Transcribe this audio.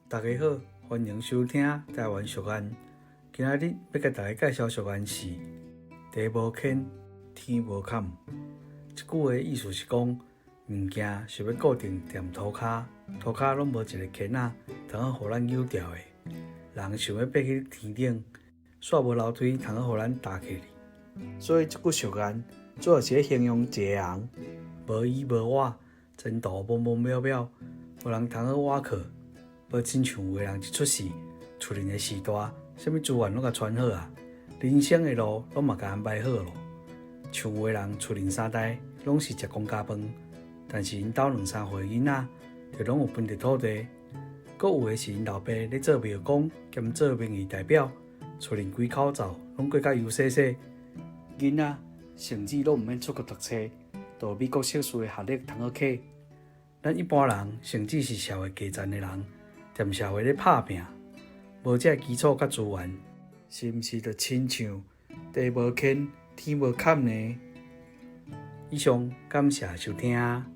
大家好，歡迎收聽台灣俗諺。今仔日欲共大家介紹俗諺是“地無牽，天無坎”。這句話意思是講，物件想欲固定踮塗跤，塗跤攏無一个牽仔通好予咱扭牢的。人想欲爬去天頂，煞無樓梯通好予咱踏起去。所以這句俗諺主要是咧形容一个人無依無倚，前途茫茫渺渺，無人通好倚靠。無親像有的人一出世，厝裡的序大，啥物資源攏共傳好啊，人生的路攏嘛共安排好咯。像有的人厝裡三代攏是食公家飯，但是𪜶兜兩三歲囡仔就攏有分著土地。閣有的是𪜶老爸咧做廟公兼做民意代表，厝裡規口灶攏過甲優細細，囡仔甚至攏毋免出國讀冊，就有美國碩士的學歷通好揢。咱一般人甚至是社會低層的人，踮社會咧拍拚，無這个基礎佮資源，是毋是就親像地無牽，天無坎呢？以上感謝收聽。